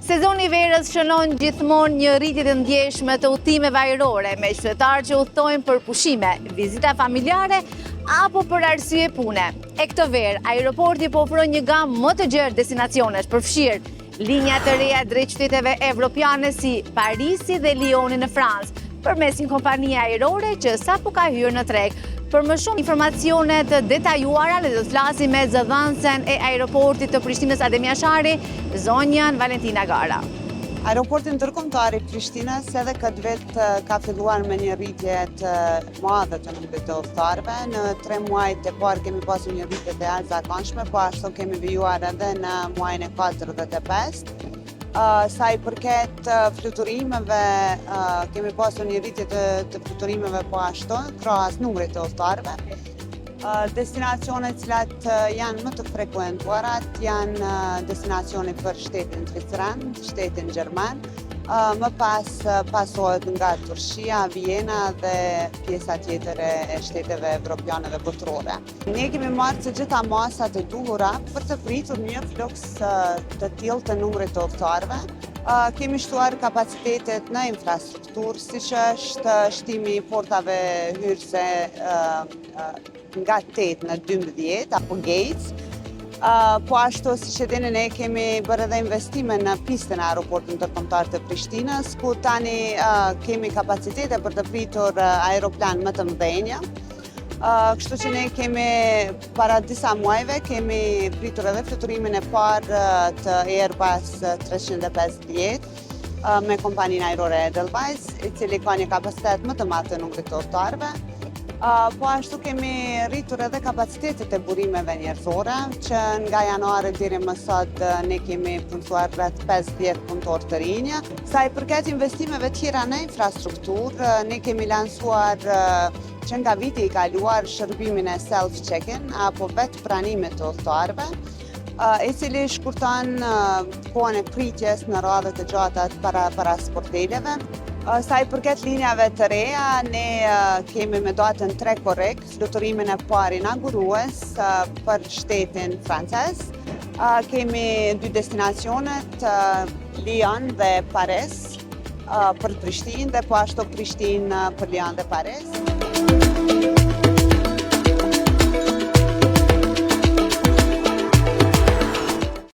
Sezoni i verës shënon gjithmonë një rritje të ndjeshme të udhëtimeve ajrore me qytetarë që udhëtojnë për pushime, vizita familjare apo për arsye pune. E këtë verë, aeroporti po ofron një gamë më të gjerë destinacionesh, përfshirë linja të reja drejt qyteteve evropiane si Parisi dhe Lyoni në Francë, përmes një kompanie ajrore që sapo ka hyrë në treg. Për më shumë informacione të detajuara, ne do të flasim me zëdhënësen e aeroportit të Prishtinës Adem Jashari, zonjën Valentina Gara. Aeroporti Ndërkombëtar i Prishtinës edhe këtë vit ka filluar me një rritje të madhe të numrit të udhëtarëve. Në tre muajt e parë kemi pasur një rritje të jashtëzakonshme, po ashtu kemi vijuar edhe në muajin e 4 dhe të 5. Sa i përket fluturimeve, kemi pasur një rritje të, të fluturimeve po ashtu, krahas numrit të udhëtarëve. Destinacionet cilat janë më të frekuentuarat janë destinacioni për shtetin Zviceran, shtetin Gjerman, më pas pasohet nga Turqia, Viena dhe pjesa tjetër e shteteve evropiane dhe botërore. Ne kemi marrë të gjitha masat e duhura për të pritur një fluks të tillë të numrit të udhëtarëve. Kemi shtuar kapacitetet në infrastrukturë, siç është shtimi i portave hyrëse nga 8 në 12 apo gates. Po ashtu, siç e dini, ne kemi bërë edhe investime në pistën e aeroportit ndërkombëtar të Prishtinës, ku tani kemi kapacitete për të pritur aeroplan më të mëdhenj. Kështu që ne kemi para disa muajve kemi pritur edhe fluturimin e parë të Airbus 350 me kompaninë ajrore Edelweiss, i cili ka një kapacitet më të madh të numrit të udhëtarëve. Po ashtu kemi rritur edhe kapacitetet e burimeve njerëzore, që nga janari deri më sot ne kemi punësuar rreth 50 punëtorë të rinj. Sa i përket investimeve tjera në infrastrukturë, ne kemi lansuar që nga viti i kaluar shërbimin e self-check-in apo vetë pranimit të udhëtarëve, i cili shkurton kohën e pritjes në radhët e gjata para, para sporteleve. Sa i përket linjave të reja, ne kemi me datën 3 korrik fluturimin e parë inaugurues për shtetin francez. Kemi dy destinacionet, Lyon dhe Paris, për Prishtinë dhe po ashtu Prishtinë për Lyon dhe Paris.